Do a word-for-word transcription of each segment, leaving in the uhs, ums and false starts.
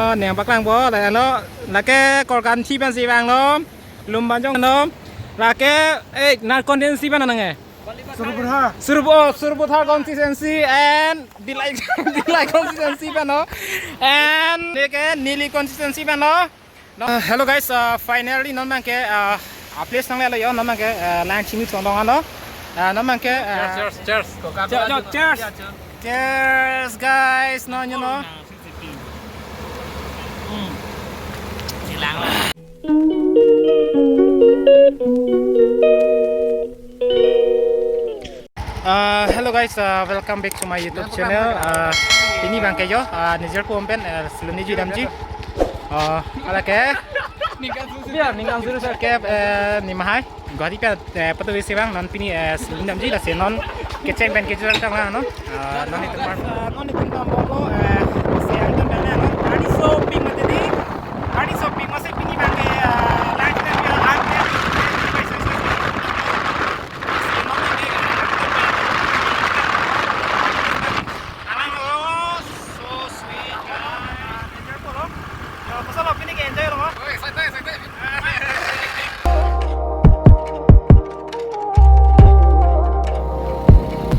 Oh, nangpaklangpo, lalo, lake Korkanthi pensi vanglo, Lumbanjong lo, lake, eh, Narkon Dengsi pen nang eh. Sarupathar. Sarup-, oh, Sarupathar constituency and Dillai, Dillai constituency pen lo, and lake Nilip constituency pen lo. No, uh, hello guys, uh, finally non abangke, uh, a place nanglelo yo, non abangke, uh, lang chini chong dong ano. Uh, non abangke, uh, cheers, cheers, cheers. Coca-Cola. Cheers, cheers. Cheers, guys. No, you know. Hmm. Silang lah. Uh, hello guys, uh, welcome back to my YouTube channel. Uh, pini abangke yo, uh, ne jirpo pen, uh, Siloni jui damji. Uh, lake. Ya, ningkan suri sa ke, uh, nimahai. Guwahati pen, eh, patu isi abang, non pini, eh, Siloni damji lasi non kecheng pen kejor tang lang non. Eh, non itum mar-, eh, non itum tang boko, eh, se antum pen non. Arni sopik mati di. Arni sopik masi pini abangke, eh, live pen ke art pen. Alang, oh, so sweet, guys. Enjoy po lo. Yo, basta lo, pini ke enjoy lo, ma? Oh, excited, excited.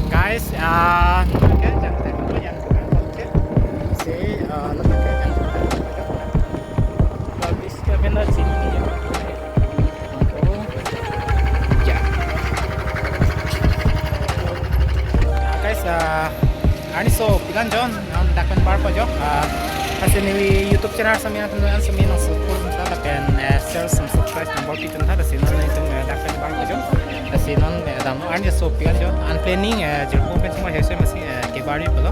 Guys, ah, okay, jangan, jangan, jangan, okay. Si, ah, letak, jangan, jangan. Habis ke benar sini ni. Ya. Ah, guys, ah, arni sopik an jo, non dak pen barpo jo. Ah, lasi neli YouTube channel sami an, an sami nang support nang lapen, eh, share nang subscribe nang bol pitun tha, lasi non itum, eh, dak pen barpo jo. Lasi non, eh, dam arni sopik an jo. An planning, eh, jirpo pen cuma hese masi, eh, kebar-i pulo.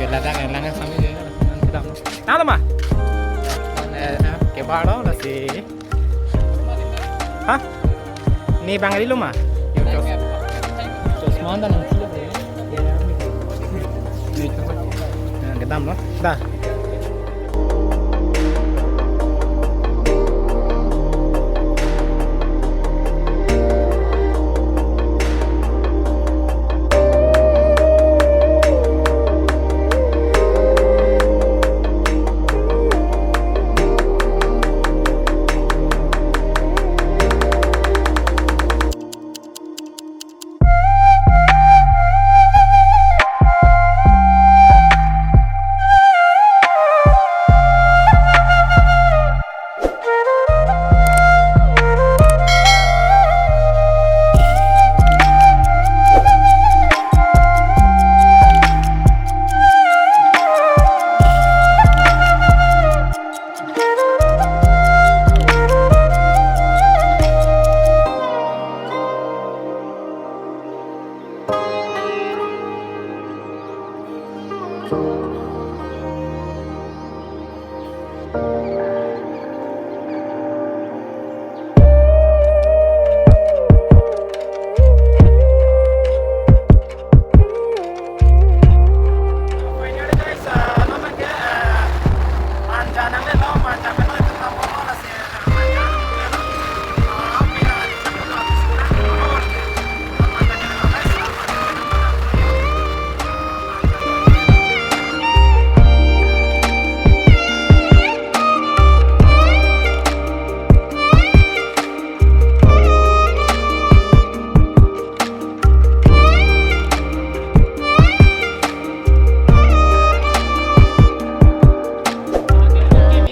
Jo ladak, eh, lang sami jo, non kedam. Nang lo ma? Eh, eh, kebar lo, lasi. Ha? Ne bang ari lo ma? Chosma ta nang thilo. Kedam lo. Da.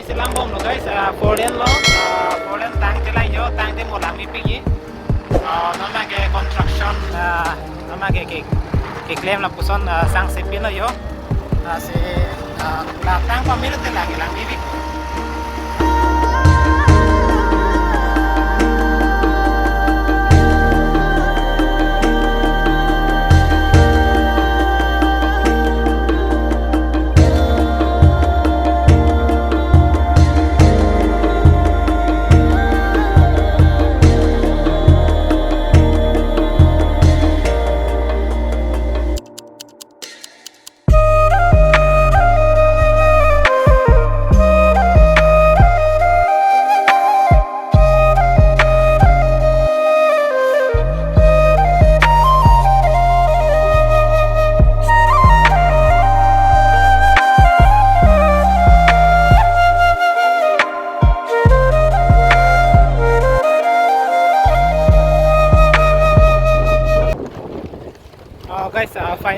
Selam bom lo guys, ah, four lane lo, ah, four lane tangte lang jo, tangte mo lang mepik-i. Ah, non abangke construction, ah, non abangke ke, keklem lapuson, ah, sang sepin lo jo. Ah, si, ah, la tang pamir te lagi lang mepik.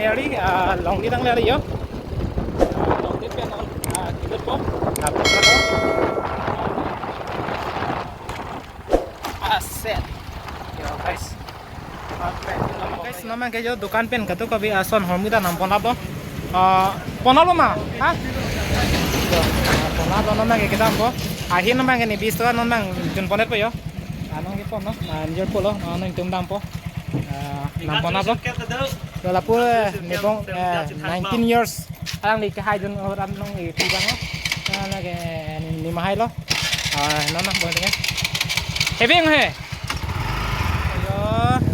Ari, ah, Longding nangle ari yo. Ah, Longding pen non, ah, kilut po. Dap dap po. Ah, set. Yo, guys. Guys, non abangke yo dukan pen kadokave ason hormu ta nang pon-aplo. Ah, pon-aplo ma? Ha? Yo, ah, pon-aplo, non abangke kedam po. Ahin non abangke ne bis to non abang jun pon-et po yo. Ah, non kepon non. Ah, nijor pulo. Ah, non itum dampo. Ah, nang pon-aplo. Yo, lapu, eh, ne bong, eh, nineteen years. Alangli kehai jun, oh, ram nong, eh, pi bang lo. Ah, lake, eh, ne mahai lo. Ah, non nang pon-et ke. Heving he. Yo,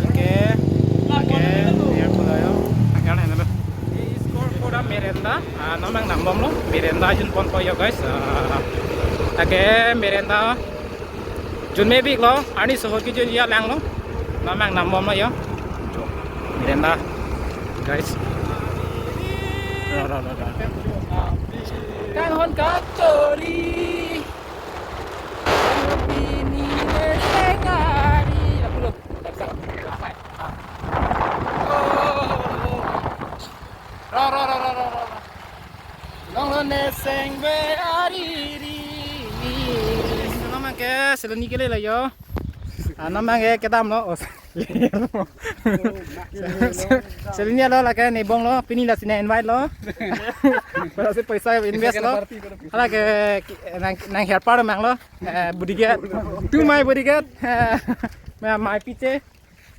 okay. Okay, air pulo yo. Agar na lo. This is called for the merenda. Ah, non abang nang bomlo. Merenda jun pon po yo, guys. Ah, okay, merenda. Jun me bik lo, arni sohot kejun ya lang lo. Non abang nang bomlo yo. Merenda, guys. Ro, ro, ro, ro. Kanghon katori. Pini ne sengari. Lapu lo. Ro, ro, ro, ro, ro, ro. Longlo ne sengve ariri. Non abangke Seloni kele la yo. Ah, non abangke kedam lo. Oh, Seloni lo lake ne bong lo. Pini lasi ne invite lo. Lasi paisa invest lo. Lake nang, nang helper mang lo. Eh, bodyguard. To my bodyguard. Eh, my, my piche.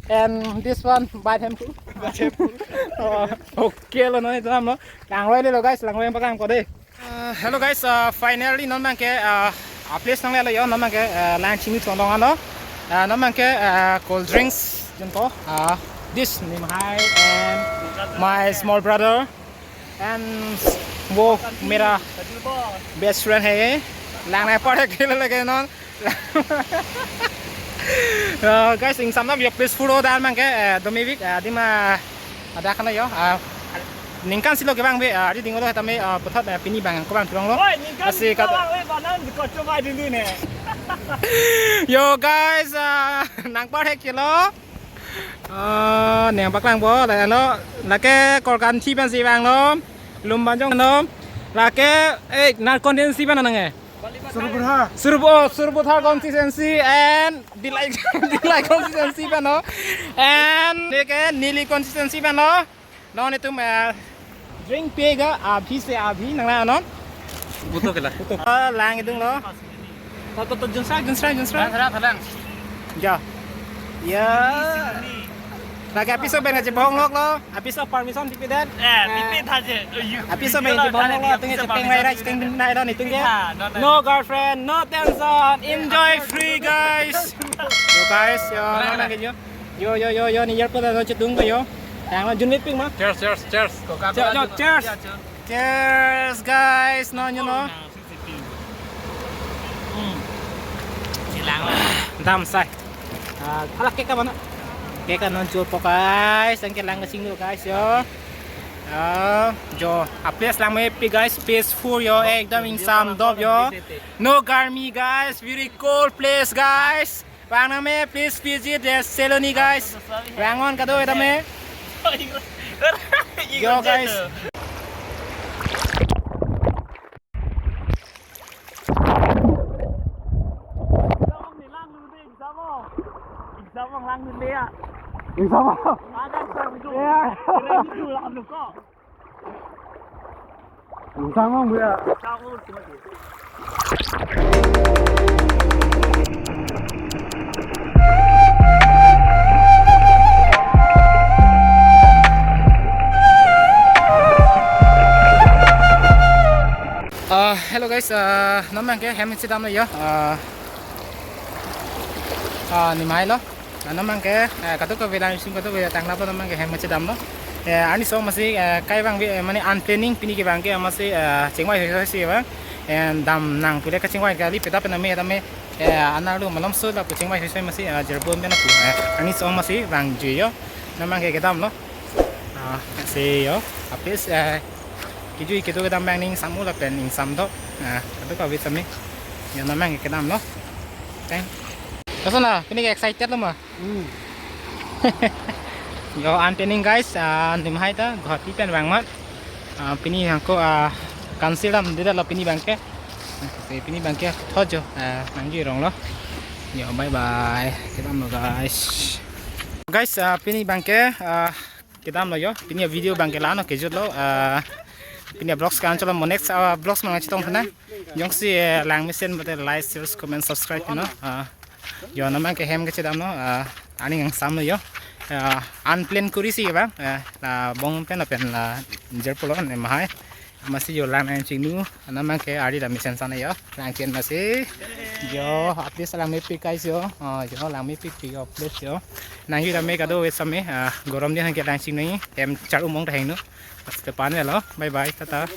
And this one, bite him too. Bite him too. Oh, okay lo, non itum damlo. Langroi le lo, guys, langroi paklang ko de. Uh, hello guys, uh, finally non abangke, uh, a place nangle lo yo, non abangke, uh, lang chini chonglong ano. Uh, non abangke, uh, cold drinks jun ko. Uh, this ne mahai and my small brother. And वो मेरा best friend है ये. Lang nangparek kilo lake non. Uh, guys, ingsamlo yo, peaceful ro dan abangke, eh, domivik, eh, adim, ah, adak kan yo. Ah, ningkan silo kevang ave, ah, ari ding lo tame, ah, puthot, eh, pini abang ko abang tulong lo. Oi, ningkan asi silo kata abang ave, banan di kocho bai dulu ne. Yo guys, ah, nangparek kilo. Oh, ne nangpaklang po, la lo, lake Korkanthi pensi vanglo, Lumbanjong lo, lake, eh, non constituency pen nang eh. Sarupathar. Sarup-, oh, Sarupathar constituency and Dillai, Dillai constituency pen lo, and lake Nilip constituency pen lo, non itum, eh, drink pega abhi se abhi nang la non. Buto kela. Buto. Ah, lang idung lo. To, to, to, junsra, junsra, junsra. Lang, lang, lang. Ya. Ya. Lake apiso pen kachebong lok lo. Apiso permission pipedet. Eh, pipe tha je. Ayu. Apiso pen kachebong lok lo. Atung kachepeng rai rai, chepeng nai lo nitung ke. No girlfriend, no tension. Enjoy free, guys. Yo, guys, yo, nang nang ke yo. Yo, yo, yo, yo, ne airport lo chedung ke yo. Tang lo jun me ping ma. Cheers, cheers, cheers. Yo, yo, cheers. Cheers, guys. No, you know. Hmm. Silang lo. Dam sai. Ah, hala cake ka mana? Cake ka non chul po, guys. Ang kelang kasing lo, guys, yo. Ah, jo. A place lang me pi, guys. Peaceful yo. Ekdam ingsam dop yo. No garmi, guys. Very cold place, guys. Vang nang me, please visit the Seloni, guys. Vang non kado eta me. Yo, guys. Exam lang dun ya. Exam lang. Ya. Exam lang ya. Uh, hello guys, uh, non abangke hem si damlo yo. Uh, uh, ne mahai lo. Ah, non abangke, eh, kadokave lang sim kadokave tanglo, non abangke hem chedam lo. Eh, arni so masi, eh, kai abang, eh, mane unplanning pini ke abangke masi, eh, chingvai hoi hoi si abang. Eh, dam nang pule kachingvai kali peta pena me tame, eh, anerlo malomso lapu chingvai hoi hoi masi, eh, jerbon pena pu. Eh, arni so masi vangji yo. Non abangke kedam lo. Ah, si yo. Apis, eh, kejui kedo kedam abang ning samu lapen ingsam do. Ah, kadokave tame. Yo, non abangke kedam lo. Thank. Koson na, pini ke excited lo ma? Hmm. Yo, an pening guys, ah, nimhai ta Guwahati pen vang mat. Ah, pini hangko, ah, kansi dam dida lo pini abangke. Te pini abangke thot jo, ah, nangji rong lo. Yo, bye bye. Kedam lo guys. Guys, ah, pini abangke, ah, kedam lo yo. Pini video abangke la-an lo kejut lo. Ah, pini vlogs ke la-an chot lo, mo next, ah, vlogs mang chetong thana. Jongsi, eh, langmesen mate like, share, comment, subscribe no. Ah, yo, nang abangke hem kechedam no. Ah, aning angsam lo yo. Ah, unplan kuri si abang. Ah, la bong pen lapen la jer pulo ne mahai. Amatsi yo lang nangchingnu. Nang abangke ari la mesen sana yo. Langchen masi. Yo, at least langmepik guys yo. Ah, yo, langmepik yo, please yo. Nangji la me kado wet same. Ah, gorom din hangke langchingnu. Hem char umong ta hengno. Mas depan ya lo. Bye bye, tata.